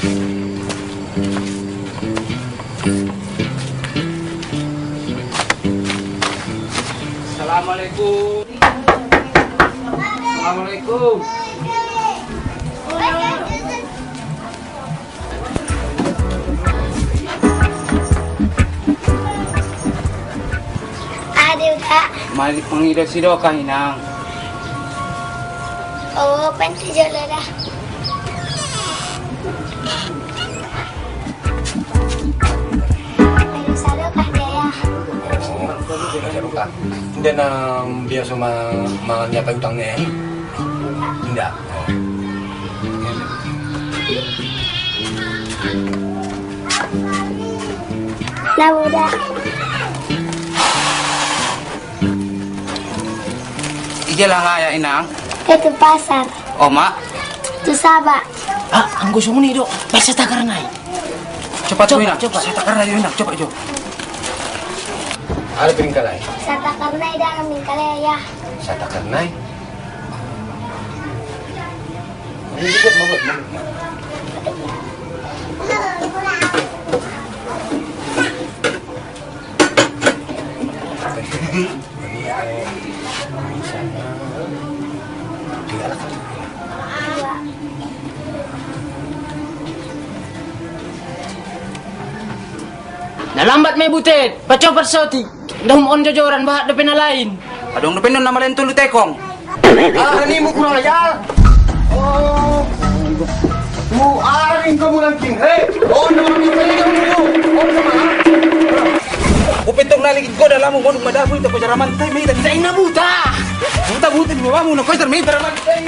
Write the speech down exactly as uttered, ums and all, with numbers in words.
Assalamualaikum. Assalamualaikum. Ade, Uda. Mali mangido sidokah, Inang. O, pante jolo da. Mali sadokah dia, ya. Sadokah. Dia na biasa ma, ma nyapai utang ni. Inda. Na muda. Ija lah nga ya, Inang? Ke tu pasar. Oma? Tu Saba. Ah, anggo songon i do. Baen satakarna i. Copat, copat, Inang. Copat. Satakarna i, Inang. Copat, jo. Ada pingkalai. Satakarna i, da, pingkalai, ya. Satakarna i. Na lambat ma i, Butet, pacopat saotik. Ndang on jojoran, bahat dope na lain. Adong dope on na malen tolu tekong. Ah, ni mu kurang ajar. Oh. Mu aring kamu langking. Hei, on na malen tolu tekong. On sama. Kupetong na ligit goda lamu modung madamu itu ko jaraman tai mita. Sai na buta. Buta, buta di babamu na ko jaraman tai.